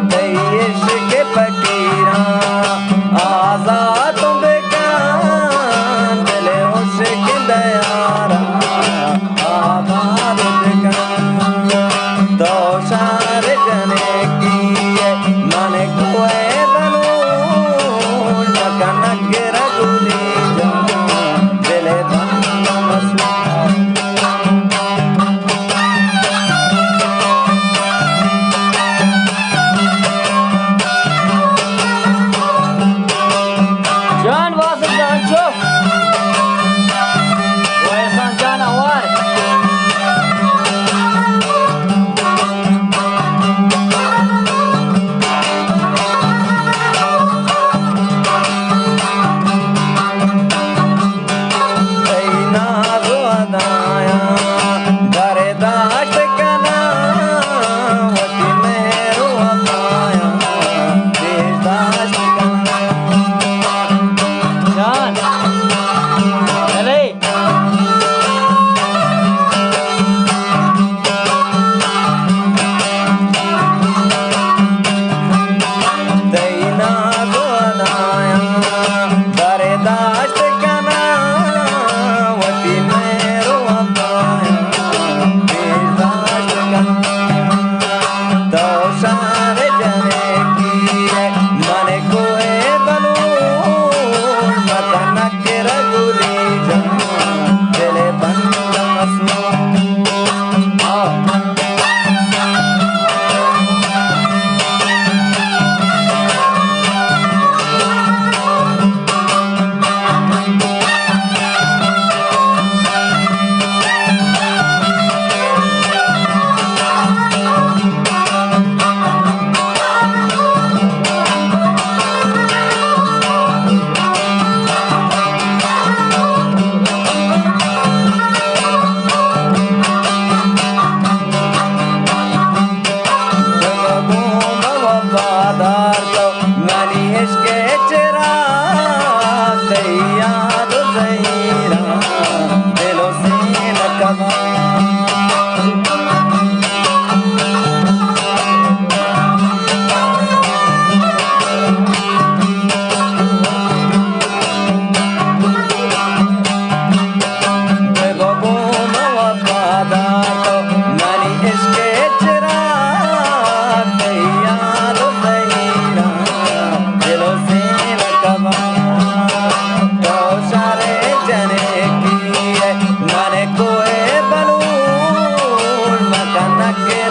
تئی عشق فقیراں آزات بکن، دل عشق دیاراں آباد بکن۔ تو شار جنکی ئے، من کوہ بلوچ، مکن اگر گلی جان، دل بند مسوار۔ جان واصل جان چو، و احسان جان اوار۔ تئی ناز و ادایاں برداشت کناں، وتی مہر و وفایاں پیش داشت کناں۔ جان، بلے۔ تئی ناز و ادایاں برداشت کناں، وتی مہر و وفایاں پیش داشت کناں۔ تو شار جنکی ئے، من کوہ بلوچ، مکن اگر گلی جان، دل بند مسوار۔ بگو گوں وفادار تو منی عشق ءِ چراغ، تئی یاد و زہیراں دل و سینہ کباں۔ بگو گوں وفادار تو منی عشق ءِ چراغ، تئی یاد و زہیراں دل و سینہ کباں۔ تو شار جنکی ئے، من کوہ بلوچ، مکن اگر